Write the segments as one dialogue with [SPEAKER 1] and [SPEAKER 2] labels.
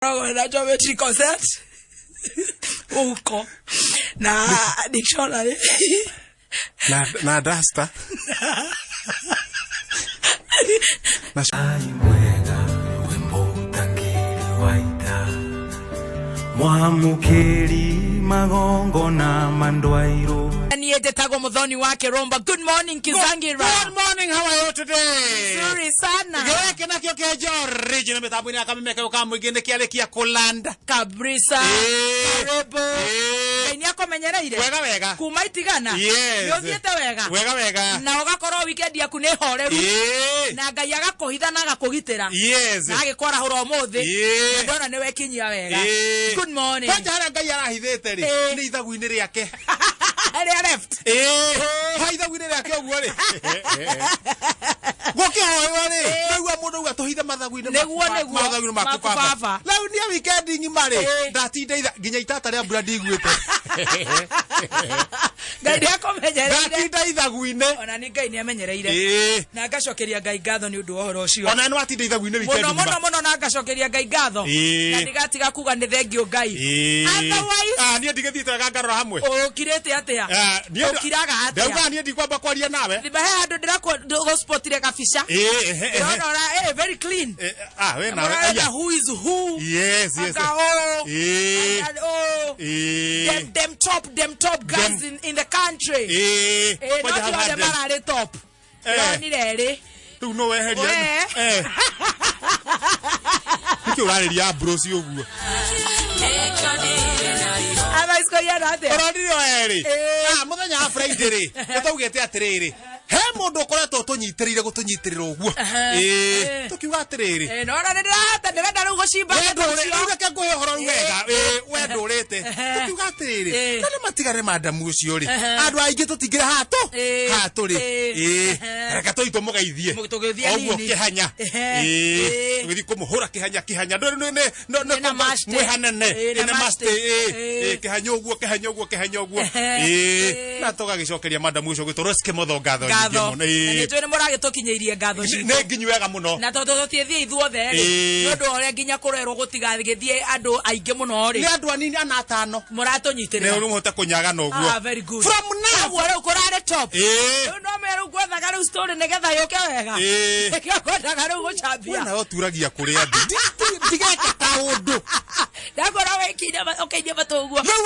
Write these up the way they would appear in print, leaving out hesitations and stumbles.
[SPEAKER 1] Koragwo na geometry concept mũhuko na dictionary.
[SPEAKER 2] Na duster na
[SPEAKER 3] Mwega wĩmũtangĩri wa ita mwamũkĩri magongona mandwairũ.
[SPEAKER 1] Niĩ njĩtagwo Mũthoni wa Kĩrũmba. Good morning, Kizangira.
[SPEAKER 2] Good morning, how are you today?
[SPEAKER 1] Nzuri sana.
[SPEAKER 2] Gĩkĩ nakĩo kĩenja original mĩtambo-inĩ ya kameme ka mũingĩ nĩ kĩarĩkia kũlanda.
[SPEAKER 1] Kabisa. Karibu. Ngai nĩ akũmenyereire.
[SPEAKER 2] Wega wega.
[SPEAKER 1] Kuma itigana.
[SPEAKER 2] Yes.
[SPEAKER 1] Nĩ ũthiĩte wega.
[SPEAKER 2] Wega wega.
[SPEAKER 1] Na ũgakorwo weekend yaku nĩ horeru. Na Ngai agakũhitha na agakũgitĩra. Na agĩkwarahũra ũmũthĩ. Na ndona nĩ wekinyia wega. Good morning.
[SPEAKER 2] Kwanja harĩa Ngai arahithĩte rĩ nĩ ithagu-inĩ rĩake.
[SPEAKER 1] Rĩa left.
[SPEAKER 2] Ha ithagu-inĩ rĩake ũguo rĩ gũkĩhoywo rĩ naigua mũndũ auga tũhithe mathagu-inĩ
[SPEAKER 1] Nĩguo, nĩguo.
[SPEAKER 2] mathagu-inĩ maku
[SPEAKER 1] Maku
[SPEAKER 2] baba.
[SPEAKER 1] baba.
[SPEAKER 2] Rĩu niĩ weekend ng'ima rĩ ndatinda itha nginya itata rĩa mbura ndiguĩte.
[SPEAKER 1] Ngai nĩ akũmenyereire.
[SPEAKER 2] Ndatinda ithagu-inĩ.
[SPEAKER 1] Ona nĩ Ngai nĩ amenyereire. Na ngacokeria Ngai ngatho nĩ ũndũ wa ũhoro ũcio.
[SPEAKER 2] Ona nĩ watinda ithagu-inĩ weekend
[SPEAKER 1] Mũno
[SPEAKER 2] ng'ima.
[SPEAKER 1] mũno mũno, na ngacokeria Ngai ngatho. Na ndigatiga kuga nĩ thengio Ngai. Otherwise
[SPEAKER 2] Ah, niĩ ndigĩthiĩte wega ngarora hamwe.
[SPEAKER 1] Ũkirĩte atĩa?
[SPEAKER 2] Ah, niĩ
[SPEAKER 1] Ũkiraga atĩa?
[SPEAKER 2] Ndauga niĩ ndikwamba kwaria nawe.
[SPEAKER 1] He handũ ndĩragũspotire kabica.
[SPEAKER 2] Ĩĩ, ehe, ehe.
[SPEAKER 1] Ndĩrona very clean.
[SPEAKER 2] Ah, we nawe.
[SPEAKER 1] Mũrarenda
[SPEAKER 2] Aya.
[SPEAKER 1] who is who.
[SPEAKER 2] Yes.
[SPEAKER 1] Anga oh. Anga oh. Them top guys in the country.
[SPEAKER 2] Kwanja
[SPEAKER 1] No ti
[SPEAKER 2] hau
[SPEAKER 1] othe
[SPEAKER 2] handle.
[SPEAKER 1] mararĩ top. Ndĩronire erĩ.
[SPEAKER 2] Rĩu no weheria.
[SPEAKER 1] We.
[SPEAKER 2] Nĩkĩ ũrarĩria bros ũguo?
[SPEAKER 1] Otherwise kũhiana atĩa?
[SPEAKER 2] Ũronire o erĩ. Ah, mũthenya wa Friday rĩ, nĩtwaugĩte atĩrĩrĩ, he mũndũ ũkoretwo ũtũnyitĩrĩire gũtũnyitĩrĩra ũguo. Tũkiuga atĩrĩrĩ.
[SPEAKER 1] No ona nĩ ndĩrahota, ndĩrenda rĩu gũcimba
[SPEAKER 2] We
[SPEAKER 1] mũndũ
[SPEAKER 2] ndũrĩ-
[SPEAKER 1] ũcio.
[SPEAKER 2] rĩu reke ngũhe ũhoro rĩu wega. We ndũrĩte. Tũkiuga atĩrĩrĩ, na nĩ matigane madamu ũcio rĩ. Andũ aingĩ tũtingĩrĩ haha tũ. Haha tũrĩ. Reke tũthiĩ tũmũgeithie.
[SPEAKER 1] Tũgĩthiĩ
[SPEAKER 2] Ũguo
[SPEAKER 1] nini.
[SPEAKER 2] kĩhanya. Tũgĩthiĩ kũmũhũra kĩhanya kĩhanya. Ndũrĩ
[SPEAKER 1] Nĩ na maste.
[SPEAKER 2] mwĩ hanene.
[SPEAKER 1] Na
[SPEAKER 2] Nĩ
[SPEAKER 1] maste.
[SPEAKER 2] maste. Kĩhanya ũguo kĩhanya ũguo kĩhanya ũguo. Na tũgagĩcokeria madamu ũcio gwĩtwo Rose Kĩmotho ngatho nyingĩ
[SPEAKER 1] Ngatho.
[SPEAKER 2] mũno.
[SPEAKER 1] Na nĩ njũĩ nĩ mũragĩtũkinyĩirie ngatho citũ.
[SPEAKER 2] Nĩ nginyu wega mũno.
[SPEAKER 1] Na tondũ tũtiĩthiĩ ithuothe rĩ, nĩ ũndũ wa ũrĩa nginya kũrerwo gũtigagĩthiĩ andũ aingĩ mũno rĩ.
[SPEAKER 2] Nĩ andũ anini ana atano.
[SPEAKER 1] Mũratũnyitĩrĩra.
[SPEAKER 2] Nĩ ũrĩmũhote kũnyagana ũguo.
[SPEAKER 1] Ah, very good.
[SPEAKER 2] From now.
[SPEAKER 1] Ũguo rĩu kũrarĩ top. Rĩu no menya rĩu ngwethaga rĩu story nĩgetha yũke wega. Nĩkĩo ngwendaga rĩu gũcambia.
[SPEAKER 2] We nawe ũturagia kũrĩ andũ. Ndigeka kaũndũ.
[SPEAKER 1] Ndakora wĩkinya ũkĩinia matũ ũguo.
[SPEAKER 2] Rĩu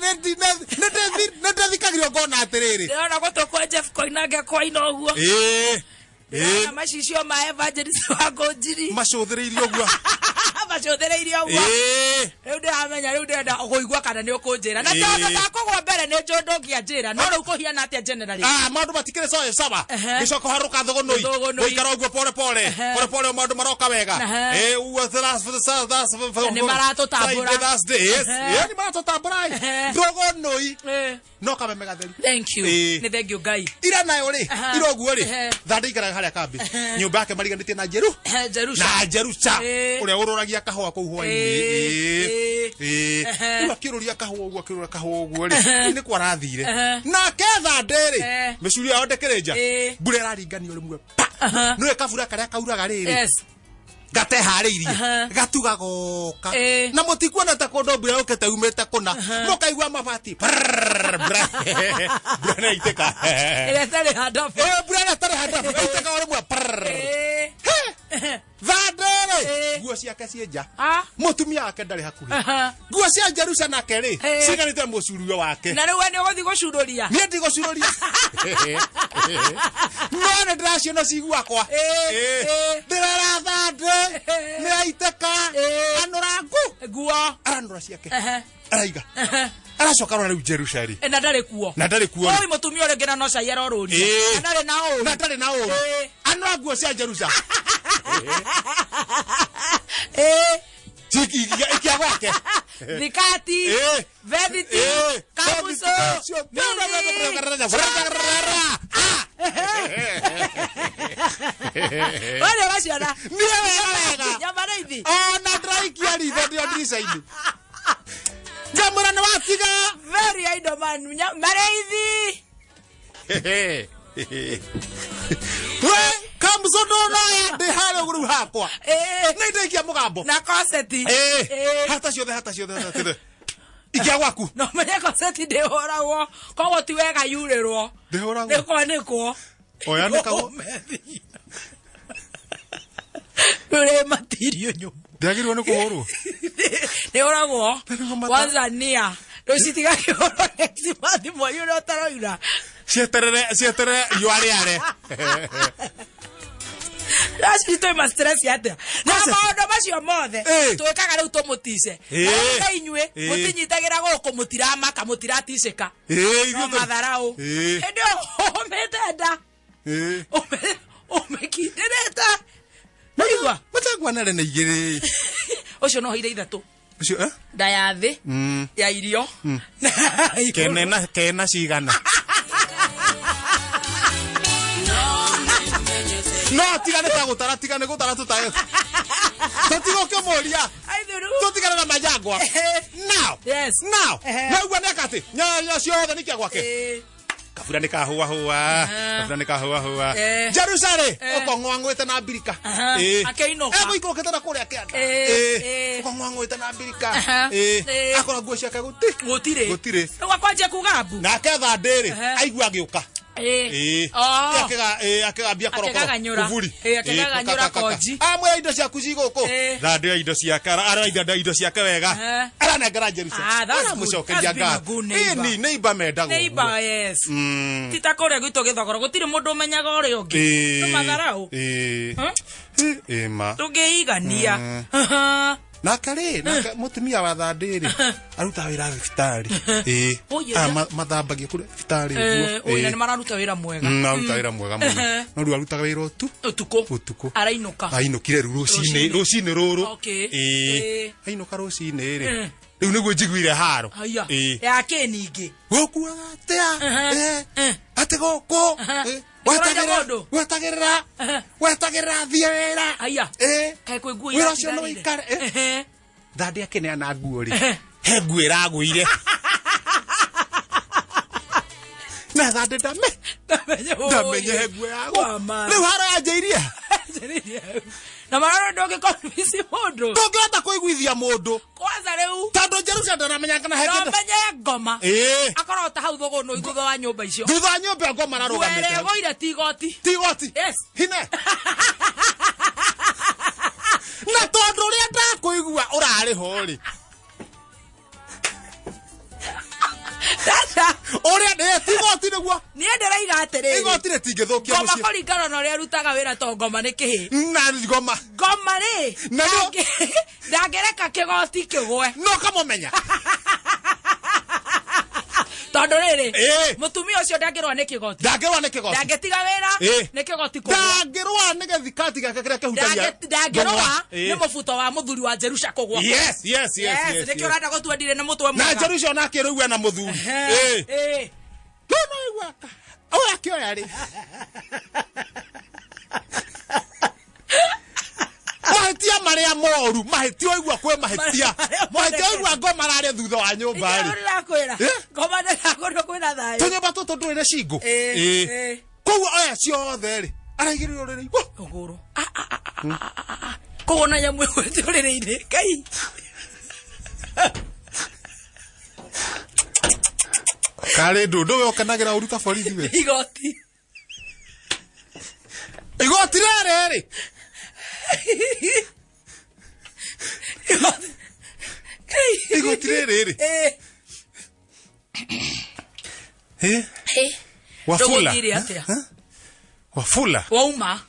[SPEAKER 2] nĩ ndĩthikagĩrio ngona atĩrĩrĩ.
[SPEAKER 1] Ndĩrona gũtũ kwa Jeff Koinange kwaina ũguo. Ndĩrona macicio ma Evangelist wa Ngũnjiri.
[SPEAKER 2] Macũthĩrĩirie ũguo.
[SPEAKER 1] Macũthĩrĩirie ũguo. Rĩu ndĩramenya rĩu ndĩrenda kũigua kana nĩ ũkũnjĩra. Na tondũ ndakũgwa mbere nĩ njũĩ ndũngĩanjĩra. No rĩu kũhiana atĩa generally?
[SPEAKER 2] Ah, maũndũ matikĩrĩ soe sawa. Gĩcoka harũka thũgũnũi.
[SPEAKER 1] Thũgũnũi.
[SPEAKER 2] Gũikara ũguo pole pole. Pole pole maũndũ maroka wega. Ũguo
[SPEAKER 1] Nĩ maratũtambũra.
[SPEAKER 2] Friday, Thursday, yes. Nĩ maratũtambũra. Thũgũnũi. No kameme gatheru.
[SPEAKER 1] Thank you. Nĩ thank you Ngai.
[SPEAKER 2] Ira nayo rĩ, ira ũguo rĩ, thanda ikaraga harĩa kambi. Nyũmba yake mariganĩtie na Njeru.
[SPEAKER 1] Jerusha.
[SPEAKER 2] Na Jerusha. Ũrĩa ũrũragia kahũa kũu hwaĩ-inĩ. Rĩu akĩrũria kahũa ũguo, akĩrũra kahũa ũguo rĩ, nĩ kwarathire. Nake thande rĩ, mĩcurio yao ndĩkĩrĩ nja. Mbura ĩraringanio rĩmwe pa. Nĩwe kabura karĩa kauraga rĩrĩ. Gateharĩirie. Gatuga goka. Na mũtikuona ta kũndũ mbura yũkĩte umĩte kũna. Mũkaigua mabati. Brrrr, mbura. Mbura nĩ yaitĩka.
[SPEAKER 1] Ĩrĩa ĩtarĩ handũ.
[SPEAKER 2] Mbura ĩrĩa ĩtarĩ handũ. Yaitĩka o rĩmwe. Brrrr. Thande rĩ, nguo ciake ciĩ nja. Mũtumia wake ndarĩ hakuhĩ. Nguo cia Jerusha nake rĩ, ciiganĩte mũcurio wake.
[SPEAKER 1] Na rĩu we nĩ ũgũthiĩ gũcurũria?
[SPEAKER 2] Niĩ ndigũcurũria. No nĩ ndĩraciona ci gwakwa. Ndĩrera thande, nĩ yaitĩka, anũra ngu.
[SPEAKER 1] Nguo.
[SPEAKER 2] Aranũra ciake. Araiga. Aracoka rora rĩu Jerusha rĩ.
[SPEAKER 1] Na ndarĩ kuo.
[SPEAKER 2] Na ndarĩ kuo.
[SPEAKER 1] Oi, mũtumia ũrĩa ũngĩ na no cai arorũria. Na ndarĩ na ũru.
[SPEAKER 2] Na ndarĩ na ũru. Anũra nguo cia Jerusha. Ikia gwake.
[SPEAKER 1] Thikati. Vethiti. Kamuso. Wale ũraciona.
[SPEAKER 2] Niĩ wega wega.
[SPEAKER 1] Nyama rĩithi.
[SPEAKER 2] Ona ndĩraikia ritho ndĩ o ndirica-inĩ. Ngamwĩra nĩ watiga.
[SPEAKER 1] Very idle man. Marĩithi.
[SPEAKER 2] We, kamuso. Thompson ndũnoya ndĩ harĩa ũguo rĩu hakwa. Nĩ ndaikia mũgambo.
[SPEAKER 1] Na koseti.
[SPEAKER 2] Hata ciothe, hata ciothe, hata ciothe. Ikia gwaku.
[SPEAKER 1] No menye koseti ndĩhũragwo, koguo ti wega yurĩrwo.
[SPEAKER 2] Ndĩhũragwo.
[SPEAKER 1] Nĩkwanĩkwo.
[SPEAKER 2] Oya nĩkagwo.
[SPEAKER 1] Rũrĩ matirio nyũmũ.
[SPEAKER 2] Ndĩagĩrĩirwo nĩ kũhũrwo.
[SPEAKER 1] Nĩhũragwo.
[SPEAKER 2] Nĩguo mata-
[SPEAKER 1] Kwanza nia. Rĩu citigakĩhũrwo next month mweri ũrĩa ũtaroira.
[SPEAKER 2] Cieterere, cieterere riũa rĩare.
[SPEAKER 1] Acio twĩ ma stress atĩa na
[SPEAKER 2] Kwanza-
[SPEAKER 1] maũndũ macio mothe twĩkaga rĩu tũmũtice. Na inyuĩ mũtinyitagĩra gũkũ, mũtiramaka, mũtiraticĩka.
[SPEAKER 2] Ithuĩ
[SPEAKER 1] No
[SPEAKER 2] tũ-
[SPEAKER 1] matharau. Hĩndĩ ĩyo ũmĩte nda, ũmĩkindĩrĩte. Naigua.
[SPEAKER 2] Matangwa nare na igĩrĩ.
[SPEAKER 1] Ũcio no heire ithatũ.
[SPEAKER 2] Ũcio, eh?
[SPEAKER 1] Nda ya thĩ, ya irio na ya igũrũ.
[SPEAKER 2] Kene na kena cigana. No tiga nĩ ta gũtara, tiga nĩ gũtara tũtae. Tũtigũkĩmũria.
[SPEAKER 1] Aithuru.
[SPEAKER 2] Tũtigane na majangwa. Now. Now. Naigua nĩ akatĩ. Nyanya ciothe nĩ kia gwake. Kabura nĩ kahũahũa. Kabura nĩ kahũahũa. Jerusalem, ũkong'oang'oete na mbirika.
[SPEAKER 1] Akĩinũka.
[SPEAKER 2] Egũikũrũkĩte na kũrĩa kĩanda. Ũkong'oang'oete na mbirika. Akora nguo ciake gũtirĩ.
[SPEAKER 1] Gũtirĩ.
[SPEAKER 2] Gũtirĩ.
[SPEAKER 1] Rĩu akwanjia kuga mbu.
[SPEAKER 2] Nake thandĩ-rĩ, aigua agĩũka. Akĩgambia korokoro.
[SPEAKER 1] Akĩgaganyũra.
[SPEAKER 2] Kuburi.
[SPEAKER 1] Akĩgaganyũra konji.
[SPEAKER 2] Amwĩra indo ciaku ci gũkũ. Thandĩ ya indo ciake, arainda indo ciake wega. Aranengera Jerusalem.
[SPEAKER 1] Ah, that's good.
[SPEAKER 2] Aramũcokeria
[SPEAKER 1] That's being a
[SPEAKER 2] ngatho.
[SPEAKER 1] good neighbor.
[SPEAKER 2] Ĩni, neighbor mendagwo ũguo.
[SPEAKER 1] Neighbor, yes. Ti ta kũrĩa gwitũ gĩthogoro gũtirĩ mũndũ ũmenyaga ũrĩa ũngĩ. Nĩ matharau. Huh?
[SPEAKER 2] Ma.
[SPEAKER 1] Tũngĩigania.
[SPEAKER 2] Nake rĩ, nake mũtumia wa thandĩ rĩ, arutaga wĩra thibitarĩ.
[SPEAKER 1] Oi,
[SPEAKER 2] Aya mathambagia kũrĩa thibitarĩ ũguo.
[SPEAKER 1] Oi, na nĩ mararuta wĩra mwega.
[SPEAKER 2] Aruta wĩra mwega mũno. No rĩu arutaga wĩra
[SPEAKER 1] ũtukũ.
[SPEAKER 2] Ũtukũ.
[SPEAKER 1] Arainũka.
[SPEAKER 2] Ainũkire rĩu rũcinĩ,
[SPEAKER 1] Rũcinĩ.
[SPEAKER 2] rũcinĩ rũrũ.
[SPEAKER 1] Ainũka
[SPEAKER 2] Ainũka rũcinĩ rĩ. Rĩu nĩguo njiguire haro.
[SPEAKER 1] Haya. Ya kĩ ningĩ?
[SPEAKER 2] Gũkuaga atĩa? Atĩ gũkũ.
[SPEAKER 1] Nĩkũraira mũndũ?
[SPEAKER 2] Wetagĩrĩra thiĩ wĩra.
[SPEAKER 1] Haya. Kaĩ kwĩ nguo
[SPEAKER 2] Wĩra ũcio no
[SPEAKER 1] iratigarire?
[SPEAKER 2] ũikare. Thandĩ akĩneana nguo rĩ. He nguo ĩragũire. Na thandĩ ndamenye he nguo yagũ.
[SPEAKER 1] Wa
[SPEAKER 2] Rĩu haro yanjĩirie.
[SPEAKER 1] Na mararo ndũngĩconvince mũndũ.
[SPEAKER 2] Ndũngĩhota kũiguithia mũndũ.
[SPEAKER 1] Kwanza rĩu.
[SPEAKER 2] Tondũ Jerusalem ndaramenya kana he
[SPEAKER 1] No
[SPEAKER 2] kĩndũ.
[SPEAKER 1] menye ngoma. Akorwo ta hau thũgũnũ thutha wa nyũmba icio.
[SPEAKER 2] Thutha wa nyũmba ĩyo ngoma ararũgamĩte.
[SPEAKER 1] Nguo ĩrĩa ĩgũire ti igoti.
[SPEAKER 2] Ti igoti.
[SPEAKER 1] Yes.
[SPEAKER 2] Hine. Na tondũ ũrĩa ndakũigua ũrarĩ ho rĩ.
[SPEAKER 1] Sasa.
[SPEAKER 2] Ũrĩa ndĩ ti igoti nĩguo.
[SPEAKER 1] Niĩ ndĩraiga atĩrĩrĩ.
[SPEAKER 2] Igoti rĩtingĩthũkia
[SPEAKER 1] Ngoma
[SPEAKER 2] mũciĩ.
[SPEAKER 1] kũringana na ũrĩa arutaga wĩra to ngoma nĩ kĩhĩ.
[SPEAKER 2] Na ngoma.
[SPEAKER 1] Ngoma rĩ,
[SPEAKER 2] Na nĩ-
[SPEAKER 1] ndangĩreka kĩgoti kĩgwe.
[SPEAKER 2] No kamũmenya.
[SPEAKER 1] Tondũ rĩrĩ, mũtumia ũcio ndangĩrũa nĩ kĩgoti.
[SPEAKER 2] Ndangĩrũa nĩ kĩgoti.
[SPEAKER 1] Ndangĩtiga wĩra nĩ kĩgoti kũgwa.
[SPEAKER 2] Ndangĩrũa nĩ gĩthikati gĩake kĩrĩa kĩhutagia.
[SPEAKER 1] Ndangĩrũa nĩ mũbuto wa mũthuri wa Jerusha kũgwa.
[SPEAKER 2] Yes, yes, yes, yes,
[SPEAKER 1] Nĩkĩo
[SPEAKER 2] yes.
[SPEAKER 1] ũrenda gũtua ndirĩ na mũtwe
[SPEAKER 2] Na
[SPEAKER 1] mwega.
[SPEAKER 2] Jerusha onake rĩu ena mũthuri. Rĩu no igua ka. Ũyũ akĩoya rĩ. Mahĩtia marĩa moru, mahĩtia ũigua kwĩ mahĩtia. Mahĩtia ũigua ngoma ararĩa thutha wa nyũmba rĩ.
[SPEAKER 1] Nĩkĩo ndĩrakwĩra. Ngoma ndĩrakũndũ kwĩna thayũ.
[SPEAKER 2] Tũnyũmba tũtũ ndũrĩ na cingũ. Koguo oya ciothe rĩ, araigĩrĩra ũrĩrĩ.
[SPEAKER 1] Ũgũrũ. Koguo na nyamũ ĩgwĩte ũrĩrĩ-inĩ. Ngai.
[SPEAKER 2] Karĩ ndũndũ we ũkenagĩra ũru ta borithi we.
[SPEAKER 1] Igoti.
[SPEAKER 2] Igoti rĩrĩ rĩ. Igoti rĩrĩ rĩ. Wafula.
[SPEAKER 1] Ndũgũthire atĩa?
[SPEAKER 2] Wafula.
[SPEAKER 1] Wauma.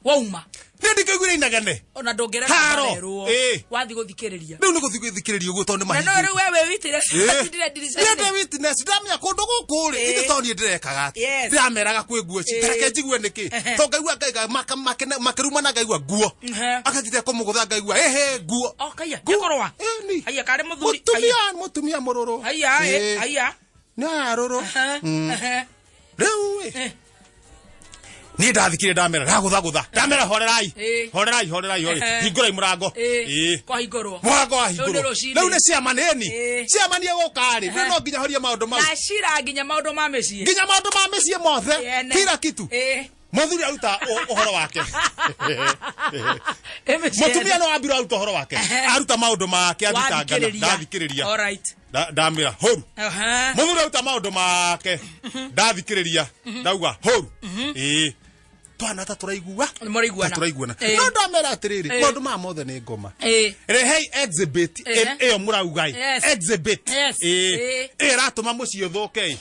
[SPEAKER 1] Wauma.
[SPEAKER 2] Nĩ ndikĩiguire inegene.
[SPEAKER 1] Ona ndũngĩreka
[SPEAKER 2] Haro.
[SPEAKER 1] marerwo. Wathiĩ gũthikĩrĩria.
[SPEAKER 2] Rĩu nĩ gũthiĩ gũthikĩrĩria ũguo tondũ nĩ
[SPEAKER 1] Na no
[SPEAKER 2] mahingi.
[SPEAKER 1] rĩu we wĩ witness. Watindire ndirica-inĩ.
[SPEAKER 2] Niĩ ndĩ witness, ndamenya kũndũ gũkũ rĩ, ithe to niĩ ndĩrekaga atĩ. Ndĩrameraga kwĩ nguo ici. Reke njigue nĩkĩ. To ngaigua makĩrumana ngaigua nguo. Akatite kũmũgũtha ngaigua, ehe, nguo.
[SPEAKER 1] O, kaiya, nĩkũrũa. Haiya, karĩ mũthuri.
[SPEAKER 2] Mũtumia, mũtumia mũrũrũ.
[SPEAKER 1] Haiya, haiya.
[SPEAKER 2] Nĩ aya rũrũ. Rĩu ĩ. Niĩ ndathikire ndamera, ndagũthagũtha. Ndamera horerai. Horerai, horerai, horerai. Hingũrai mũrango.
[SPEAKER 1] Kwahingũrwo.
[SPEAKER 2] Mũrango
[SPEAKER 1] Rĩu
[SPEAKER 2] wahingũrwo.
[SPEAKER 1] nĩ rũcinĩ.
[SPEAKER 2] Rĩu nĩ ciama nĩni. Ciama nĩ egũka rĩ. Rĩu no nginya horie maũndũ mau.
[SPEAKER 1] Na cira nginya maũndũ ma mĩciĩ.
[SPEAKER 2] Nginya maũndũ ma mĩciĩ mothe. Kila kitu. Muthuri aruta uhoro wake.
[SPEAKER 1] Ĩ mĩciĩ.
[SPEAKER 2] Mutumia no ambira aruta uhoro wake. Aruta maundu make athitangana.
[SPEAKER 1] Wathikĩrĩria.
[SPEAKER 2] Ndathikĩrĩria.
[SPEAKER 1] All right.
[SPEAKER 2] Ndamĩra hũru. Muthuri aruta maundu make ndathikĩrĩria ndauga hũru. Ĩĩ twana ta tũraigua.
[SPEAKER 1] Nĩ mũraiguana.
[SPEAKER 2] Ta tũraiguana.
[SPEAKER 1] Ĩĩ.
[SPEAKER 2] No ndamera atĩrĩrĩ,
[SPEAKER 1] Ĩĩ.
[SPEAKER 2] maũndũ maya mothe nĩ ngoma.
[SPEAKER 1] Ĩĩ.
[SPEAKER 2] Rehei exhibit
[SPEAKER 1] Ehe.
[SPEAKER 2] ĩyo mũrauga ĩ.
[SPEAKER 1] Yes.
[SPEAKER 2] Exhibit.
[SPEAKER 1] Yes.
[SPEAKER 2] Ĩĩ.
[SPEAKER 1] Ĩĩ.
[SPEAKER 2] Ĩyo ĩratũma mũciĩ ũthũke ĩ.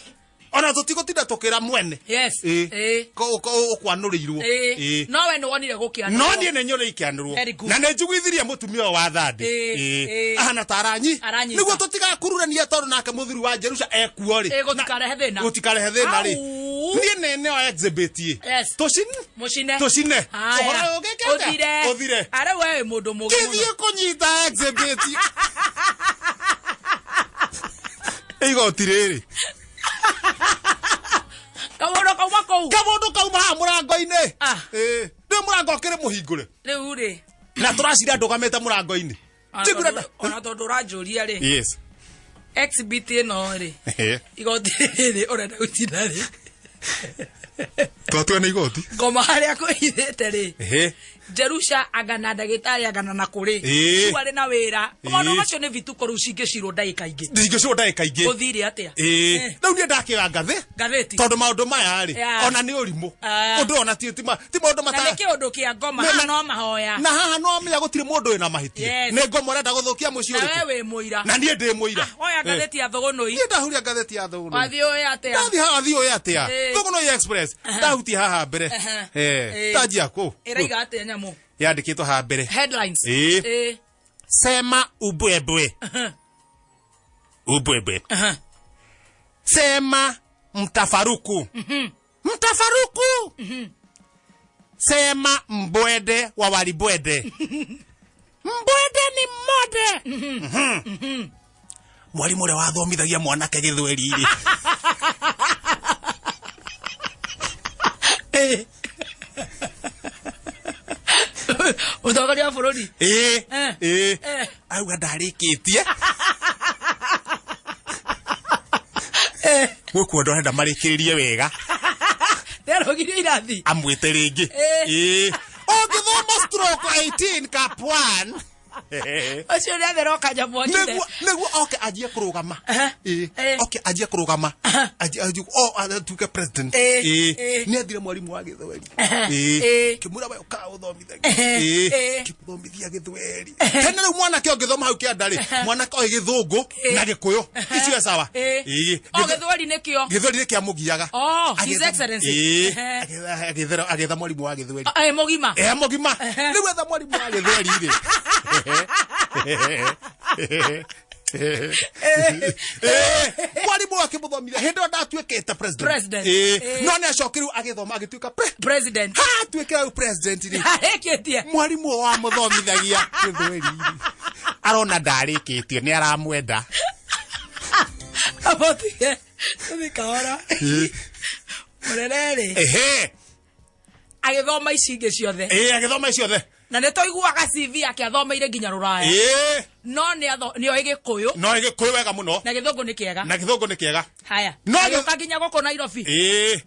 [SPEAKER 2] Ona tũtigũtinda tũkĩra mwene.
[SPEAKER 1] Yes.
[SPEAKER 2] Ĩĩ.
[SPEAKER 1] Ĩĩ.
[SPEAKER 2] Ũkwanũrĩirwo.
[SPEAKER 1] Ĩĩ.
[SPEAKER 2] Ĩĩ.
[SPEAKER 1] No we nĩ wonire gũkĩanĩrwo.
[SPEAKER 2] No niĩ nĩ nyore ikĩanĩrwo.
[SPEAKER 1] Very good.
[SPEAKER 2] Na nĩ njiguithirie mũtumia ũyũ wa thandi.
[SPEAKER 1] Ĩĩ. Ĩĩ.
[SPEAKER 2] Ahana ta aranyi.
[SPEAKER 1] Aranyita.
[SPEAKER 2] Nĩguo tũtigakururanie tondũ nake mũthuri wa Jerusha ekuo rĩ.
[SPEAKER 1] Ĩĩ, gũtikarehe thĩna.
[SPEAKER 2] Gũtikarehe thĩna rĩ.
[SPEAKER 1] Au.
[SPEAKER 2] Niĩ nĩ neo exhibit ĩ.
[SPEAKER 1] Yes.
[SPEAKER 2] Tũcine.
[SPEAKER 1] Mũcine.
[SPEAKER 2] Tũcine.
[SPEAKER 1] Haya.
[SPEAKER 2] Ũhoro ũyũ ũgĩke atĩa?
[SPEAKER 1] Ũthire.
[SPEAKER 2] Ũthire.
[SPEAKER 1] Arĩ we wĩ mũndũ mũũgĩ mũno.
[SPEAKER 2] Kĩthiĩ kũnyita exhibit. Igoti rĩrĩ.
[SPEAKER 1] Kamũndũ kauma kũu.
[SPEAKER 2] Kamũndũ kauma haha mũrango-inĩ.
[SPEAKER 1] Ah.
[SPEAKER 2] Ĩĩ. Rĩu mũrango ũkĩrĩ mũhingũre.
[SPEAKER 1] Rĩu rĩ.
[SPEAKER 2] Na tũracira ndũgamĩte mũrango-inĩ.
[SPEAKER 1] Ona
[SPEAKER 2] Njiguire
[SPEAKER 1] tondũ- ona tondũ ũranjũria rĩ.
[SPEAKER 2] Yes.
[SPEAKER 1] Exhibit ĩno rĩ. Igoti rĩrĩ ũrenda gũcina rĩ.
[SPEAKER 2] Twatua nĩ igoti.
[SPEAKER 1] Ngoma harĩa kwĩhithĩte rĩ.
[SPEAKER 2] Ehe.
[SPEAKER 1] Jerusha anga na ndagĩtarĩ angana na kũrĩ.
[SPEAKER 2] Ĩĩ.
[SPEAKER 1] Cuarĩ na wĩra. Maũndũ
[SPEAKER 2] Ĩĩ.
[SPEAKER 1] macio nĩ vituko rĩu cingĩcirwo ndagĩka ingĩ.
[SPEAKER 2] Ndingĩcirwo ndagĩka ingĩ.
[SPEAKER 1] Gũthire atĩa?
[SPEAKER 2] Ĩĩ.
[SPEAKER 1] Eh.
[SPEAKER 2] Rĩu niĩ ndakĩoya ngathĩ.
[SPEAKER 1] Ngathĩti.
[SPEAKER 2] Tondũ maũndũ maya rĩ,
[SPEAKER 1] Yeah.
[SPEAKER 2] ona nĩ ũrimũ.
[SPEAKER 1] Ah.
[SPEAKER 2] Ũndũ ona ti ti maũndũ
[SPEAKER 1] Na nĩ kĩũndũ kĩa ngoma.
[SPEAKER 2] Nĩ-
[SPEAKER 1] Haha no mahoya.
[SPEAKER 2] Na haha no amenya gũtirĩ mũndũ wĩna mahĩtia.
[SPEAKER 1] Yes.
[SPEAKER 2] Nĩ ngoma ũrenda gũthũkia mũciĩ
[SPEAKER 1] Na
[SPEAKER 2] ũrĩkũ.
[SPEAKER 1] we wĩ mũira.
[SPEAKER 2] Na niĩ ndĩ mũira.
[SPEAKER 1] Oya ngathĩti ya Thũgũnũi.
[SPEAKER 2] Niĩ ndahuria ngathĩti ya Thũgũnũi.
[SPEAKER 1] Wathiĩ ũĩ atĩa?
[SPEAKER 2] Ndathiĩ haha thiĩ ũĩ atĩa?
[SPEAKER 1] Ĩĩ.
[SPEAKER 2] Thũgũnũi Express. Ndahutia haha mbere.
[SPEAKER 1] Aha.
[SPEAKER 2] Eh.
[SPEAKER 1] Ĩĩ.
[SPEAKER 2] Ndanjia kũ?
[SPEAKER 1] Ĩraiga atĩa nyamũ?
[SPEAKER 2] Yandĩkĩtwo haha mbere.
[SPEAKER 1] Headlines.
[SPEAKER 2] Ĩĩ.
[SPEAKER 1] Ĩĩ.
[SPEAKER 2] Sema ubwebwe. Ubwebwe.
[SPEAKER 1] Aha.
[SPEAKER 2] Sema mtafaruku. Mtafaruku. Sema mbwede wa walibwede. Mbwede ni mode. Mwalimu ũrĩa wathomithagia mwanake gĩthweri rĩ.
[SPEAKER 1] Ĩĩ. Mũtongoria wa bũrũri.
[SPEAKER 2] Ĩĩ.
[SPEAKER 1] Eh.
[SPEAKER 2] Ĩĩ.
[SPEAKER 1] Eh.
[SPEAKER 2] Auga ndarĩkĩtie. Gũkũ andũ arenda marĩkĩrĩrie wega.
[SPEAKER 1] Nĩarũgirie irathi.
[SPEAKER 2] Amwĩte rĩngĩ.
[SPEAKER 1] Ĩĩ.
[SPEAKER 2] Ĩĩ. Ũngĩthoma stroke 18 cap 1.
[SPEAKER 1] Ũcio nĩ atheroka nyamũ akire.
[SPEAKER 2] Nĩguo oke anjie kũrũgama.
[SPEAKER 1] Aha.
[SPEAKER 2] Ĩĩ.
[SPEAKER 1] Ĩĩ.
[SPEAKER 2] Oke anjie kũrũgama. Anjie o atuĩke president.
[SPEAKER 1] Ĩĩ.
[SPEAKER 2] Ĩĩ.
[SPEAKER 1] Ĩĩ.
[SPEAKER 2] Nĩ athire mwarimũ wa gĩthweri.
[SPEAKER 1] Aha.
[SPEAKER 2] Ĩĩ.
[SPEAKER 1] Ĩĩ.
[SPEAKER 2] Kĩmwĩra we ũkaga ũthomithagia.
[SPEAKER 1] Ehe.
[SPEAKER 2] Ĩĩ.
[SPEAKER 1] Ĩĩ.
[SPEAKER 2] Kĩmũthomithia gĩthweri. Tene rĩu mwanake ũngĩthoma hau kĩanda rĩ, mwanake oĩ gĩthũngũ na gĩkũyũ. Icio e sawa.
[SPEAKER 1] Ĩĩ.
[SPEAKER 2] Ĩĩ.
[SPEAKER 1] O gĩthweri nĩkĩo.
[SPEAKER 2] Gĩthweri nĩ kĩamũgiaga.
[SPEAKER 1] Oh, His Excellency.
[SPEAKER 2] Ĩĩ.
[SPEAKER 1] Ehe.
[SPEAKER 2] Agĩetha mwarimũ wa gĩthweri.
[SPEAKER 1] Ĩ mũgima.
[SPEAKER 2] Eh mũgima.
[SPEAKER 1] Ehe.
[SPEAKER 2] Rĩu etha mwarimũ wa gĩthweri rĩ. Mwarimũ akĩmũthomithia hĩndĩ ĩyo ndatuĩkĩte president.
[SPEAKER 1] President.
[SPEAKER 2] Ĩĩ.
[SPEAKER 1] Ĩĩ.
[SPEAKER 2] No nĩ acokire rĩu agĩthoma agĩtuĩka
[SPEAKER 1] President.
[SPEAKER 2] Ha atuĩkĩra rĩu president rĩ.
[SPEAKER 1] Arĩkĩtie.
[SPEAKER 2] Mwarimũ ũyũ wamũthomithagia gĩthweri rĩ. Arona ndarĩkĩtie nĩ aramwenda.
[SPEAKER 1] Abotige. Tũthiĩ kahora. Mũrere rĩ.
[SPEAKER 2] Ehe.
[SPEAKER 1] Agĩthoma ici ingĩ ciothe.
[SPEAKER 2] Ĩĩ agĩthoma ici ciothe.
[SPEAKER 1] Na nĩ tũiguaga CV yake athomeire nginya rũraya.
[SPEAKER 2] Ĩĩ.
[SPEAKER 1] No nĩ oĩ gĩkũyũ.
[SPEAKER 2] No gĩkũyũ wega mũno.
[SPEAKER 1] Na gĩthũngũ nĩ kĩega.
[SPEAKER 2] Na gĩthũngũ nĩ kĩega.
[SPEAKER 1] Haya.
[SPEAKER 2] No
[SPEAKER 1] Agĩũka nginya gũkũ Nairobi.
[SPEAKER 2] Ĩĩ.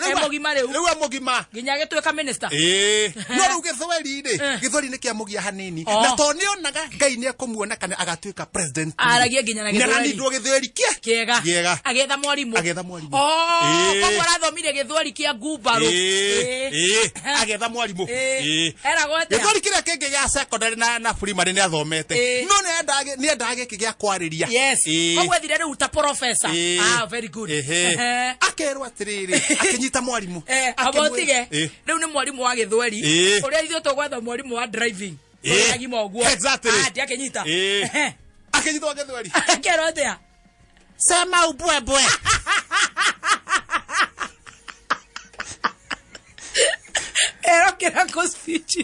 [SPEAKER 1] E mũgima rĩu.
[SPEAKER 2] Rĩu e mũgima.
[SPEAKER 1] Nginya agĩtuĩka minister.
[SPEAKER 2] Ĩĩ. No rĩu gĩthweri rĩ,
[SPEAKER 1] Eh.
[SPEAKER 2] gĩthweri nĩ kĩamũgia hanini.
[SPEAKER 1] Oh.
[SPEAKER 2] Na tondũ nĩonaga Ngai nĩekũmuona kana agatuĩka president.
[SPEAKER 1] Aragie nginya na gĩthweri.
[SPEAKER 2] Nĩaranindwo gĩthweri kĩa
[SPEAKER 1] Kĩega.
[SPEAKER 2] Kĩega.
[SPEAKER 1] Agĩetha mwarimũ.
[SPEAKER 2] Agĩetha mwarimũ.
[SPEAKER 1] Oh,
[SPEAKER 2] Ĩĩ.
[SPEAKER 1] koguo arathomire gĩthweri kĩa ngumbarũ.
[SPEAKER 2] Ĩĩ.
[SPEAKER 1] Ĩĩ.
[SPEAKER 2] Ĩĩ. Agĩetha mwarimũ.
[SPEAKER 1] Ĩĩ.
[SPEAKER 2] Ĩĩ.
[SPEAKER 1] Eragwo atĩa?
[SPEAKER 2] Gĩthweri kĩrĩa kĩngĩ gĩa secondary na primary nĩathomete.
[SPEAKER 1] Ĩĩ.
[SPEAKER 2] No nĩendaga gĩkĩ gĩa kwarĩria.
[SPEAKER 1] Yes.
[SPEAKER 2] Ĩĩ.
[SPEAKER 1] Koguo ethire rĩu ta professor.
[SPEAKER 2] Ĩĩ.
[SPEAKER 1] Ah, very good.
[SPEAKER 2] Ehe.
[SPEAKER 1] Ehe.
[SPEAKER 2] Akerwo atĩrĩrĩ, akĩnyita mwarimũ.
[SPEAKER 1] Eh,
[SPEAKER 2] Akĩmwĩra-
[SPEAKER 1] abotige.
[SPEAKER 2] Ĩĩ.
[SPEAKER 1] Rĩu nĩ mwarimũ wa gĩthweri.
[SPEAKER 2] Ĩĩ.
[SPEAKER 1] Ũrĩa ithuĩ tũgwetha mwarimũ wa driving.
[SPEAKER 2] Ĩĩ.
[SPEAKER 1] Ũrĩa agima ũguo.
[SPEAKER 2] Exactly.
[SPEAKER 1] Ah, ndiakĩnyita.
[SPEAKER 2] Ĩĩ.
[SPEAKER 1] Ehe.
[SPEAKER 2] Akĩnyitwo gĩthweri.
[SPEAKER 1] Akerwo atĩa?
[SPEAKER 2] Sema ubwebwe.
[SPEAKER 1] Erokĩra kũ speech.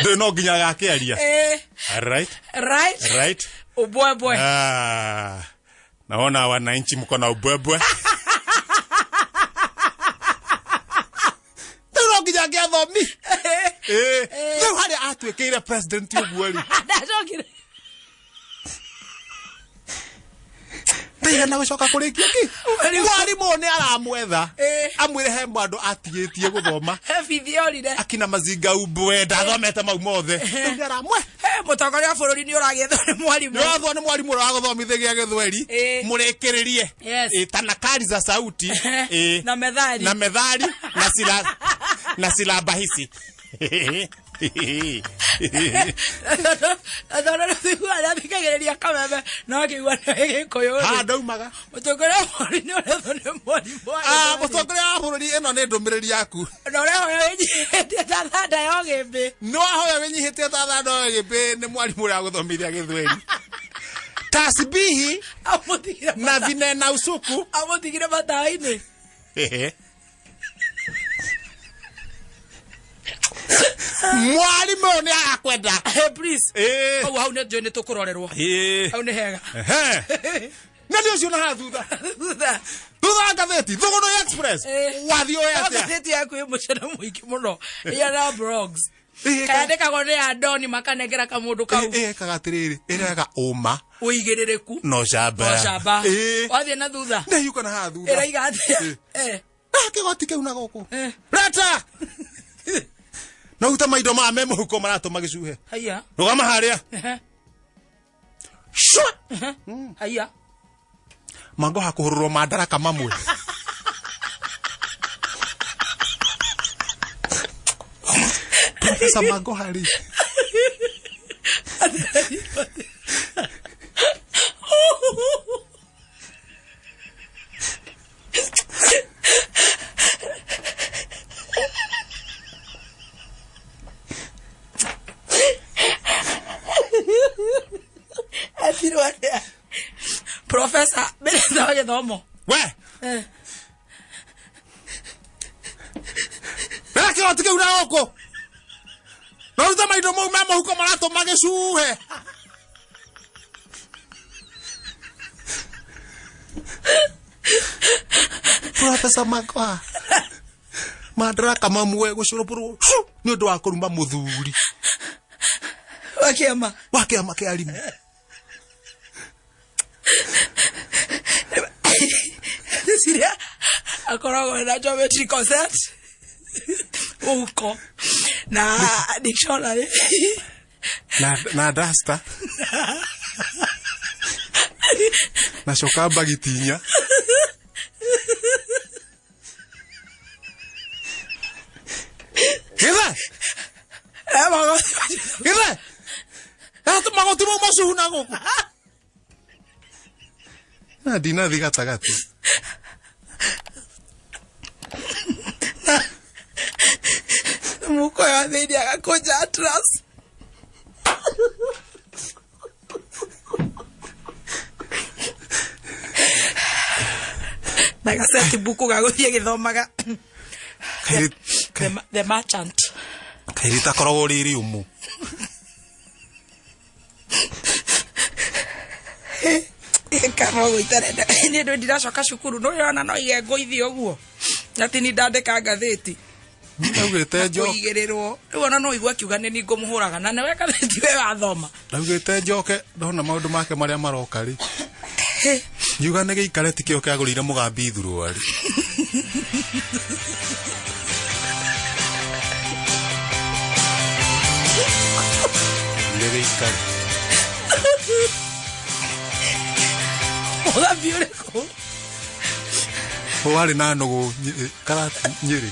[SPEAKER 2] Ndũ no nginya agakĩaria.
[SPEAKER 1] Eh,
[SPEAKER 2] Right.
[SPEAKER 1] right?
[SPEAKER 2] Right.
[SPEAKER 1] Ubwebwe.
[SPEAKER 2] Ah, naona wananchi mko na ubwebwe. Rĩu no nginya angĩathomi. Ĩĩ. Rĩu harĩa atuĩkĩire president ũguo rĩ.
[SPEAKER 1] Ndacokire.
[SPEAKER 2] Ndaigana gũcoka kũrĩkia ki. Mwarimũ nĩ aramwetha.
[SPEAKER 1] Eh.
[SPEAKER 2] Amwĩre he mwandũ atigĩtie gũthoma.
[SPEAKER 1] He bithi yorire.
[SPEAKER 2] Akina mazinga umbwe ndathomete mau mothe. Rĩu nĩ aramwe.
[SPEAKER 1] He mũtongoria wa bũrũri nĩ ũragĩethwo nĩ mwarimũ.
[SPEAKER 2] Nĩ wathwo nĩ mwarimũ ũrĩa wagũthomithagia gĩthweri.
[SPEAKER 1] Eh.
[SPEAKER 2] Mũrĩkĩrĩrie.
[SPEAKER 1] Yes.
[SPEAKER 2] Eh, tanakari za sauti. Eh.
[SPEAKER 1] Na methali.
[SPEAKER 2] Na methali na sila na silaba hici.
[SPEAKER 1] Tondũ rĩu arĩa athikagĩrĩria kameme no akĩigua nĩ gĩkũyũ.
[SPEAKER 2] Ha ndaumaga.
[SPEAKER 1] Mũtongoria wa bũrũri nĩ ũrethwo nĩ mwarimũ wa
[SPEAKER 2] Ah,
[SPEAKER 1] gĩthweri.
[SPEAKER 2] mũtongoria wa bũrũri ĩno nĩ ndũmĩrĩri yaku.
[SPEAKER 1] Na ũrehoya wĩnyihĩtie ta thanda ya ũgĩmbĩ.
[SPEAKER 2] Nĩ wahoya wĩnyihĩtie ta thanda ya gĩmbĩ nĩ mwarimũ ũrĩa wagũthomithia gĩthweri. Tasbihi
[SPEAKER 1] Amũtigire
[SPEAKER 2] na vinena usuku.
[SPEAKER 1] amũtigire matawa-inĩ.
[SPEAKER 2] Mwarimũ ũyũ nĩ arakwenda.
[SPEAKER 1] Hey, please.
[SPEAKER 2] Eh.
[SPEAKER 1] Hau hau nĩ njũĩ nĩ tũkũrorerwo.
[SPEAKER 2] Eh.
[SPEAKER 1] Hau nĩ hega.
[SPEAKER 2] Ehe. Na nĩ ũcio na haha thutha.
[SPEAKER 1] Thutha.
[SPEAKER 2] Thutha wa ngathĩti, Thũgũnũ Express.
[SPEAKER 1] Eh.
[SPEAKER 2] Wathiĩ ũĩ atĩa?
[SPEAKER 1] Ngathĩti yaku ĩ mũcene mũingĩ mũno. Iya na blogs.
[SPEAKER 2] Ĩĩ,
[SPEAKER 1] Kayandĩkagwo nĩ andoni makanengera kamũndũ kau.
[SPEAKER 2] Ĩkaga atĩrĩrĩ, ĩrehaga ũma
[SPEAKER 1] Ũigĩrĩrĩku.
[SPEAKER 2] na ũcamba.
[SPEAKER 1] Na ũcamba.
[SPEAKER 2] Ĩĩ.
[SPEAKER 1] Wathiĩ na thutha.
[SPEAKER 2] Ndĩhiũka na haha thutha.
[SPEAKER 1] Ĩraiga atĩa? Eh.
[SPEAKER 2] Ah, kĩgoti kĩu na gũkũ.
[SPEAKER 1] Eh.
[SPEAKER 2] Reta! Na ũrute maindo maya me mũhuko maratũma gĩcuhe.
[SPEAKER 1] Haiya.
[SPEAKER 2] Rũgama harĩa.
[SPEAKER 1] Ehe.
[SPEAKER 2] Shwa!
[SPEAKER 1] Haiya.
[SPEAKER 2] Mangoha kũhũrũrwo mandaraka mamwe. Profesa Mangoha rĩ.
[SPEAKER 1] Etirwo atĩa? Profesa Minista wa gĩthomo.
[SPEAKER 2] We!
[SPEAKER 1] Eh.
[SPEAKER 2] Rera kĩgoti kĩu na gũkũ. Na ũrute maindo mau me mũhuko maratũma gĩcuhe. Profesa Mangoha. Mandaraka mamwe gũcũrũbũrwo nĩ ũndũ wa kũruma mũthuri
[SPEAKER 1] Wa kĩama.
[SPEAKER 2] wa kĩama kĩa arimũ.
[SPEAKER 1] Cecilia akoragwo na geometry concept mũhuko na dictionary
[SPEAKER 2] Na duster. Na coka mbagitinya. Githe!
[SPEAKER 1] Eh, magoti
[SPEAKER 2] Githe! Atu magoti mau macuhu na gũkũ. Na ndinathi gatagatĩ.
[SPEAKER 1] mũhuko wa thĩinĩ agakũnja atlas. Na gaceti buku ga gũthiĩ agĩthomaga The Merchant.
[SPEAKER 2] Kairĩtu akoragwo rĩ rĩũmũ.
[SPEAKER 1] Kana ũguo itarenda nĩ ndũ ndiracoka cukuru nĩ ũrona no ige ngũithie ũguo atĩ ni ndandĩka ngathĩti
[SPEAKER 2] Ndaugĩte njoke.
[SPEAKER 1] kũigĩrĩrwo rĩu ona no igue akiuga nĩ ni ngũmũhũraga na nĩwe ngathĩti we wathoma.
[SPEAKER 2] Ndaugĩte njoke ndona maũndũ make marĩa maroka rĩ. Ngiuga nĩ gĩikare ti kĩo kĩagũrĩire mũgambi thuruarĩ. Nĩ gĩikare.
[SPEAKER 1] Mũgambi ũrĩkũ?
[SPEAKER 2] Warĩ na nũgũ karati Nyĩrĩ.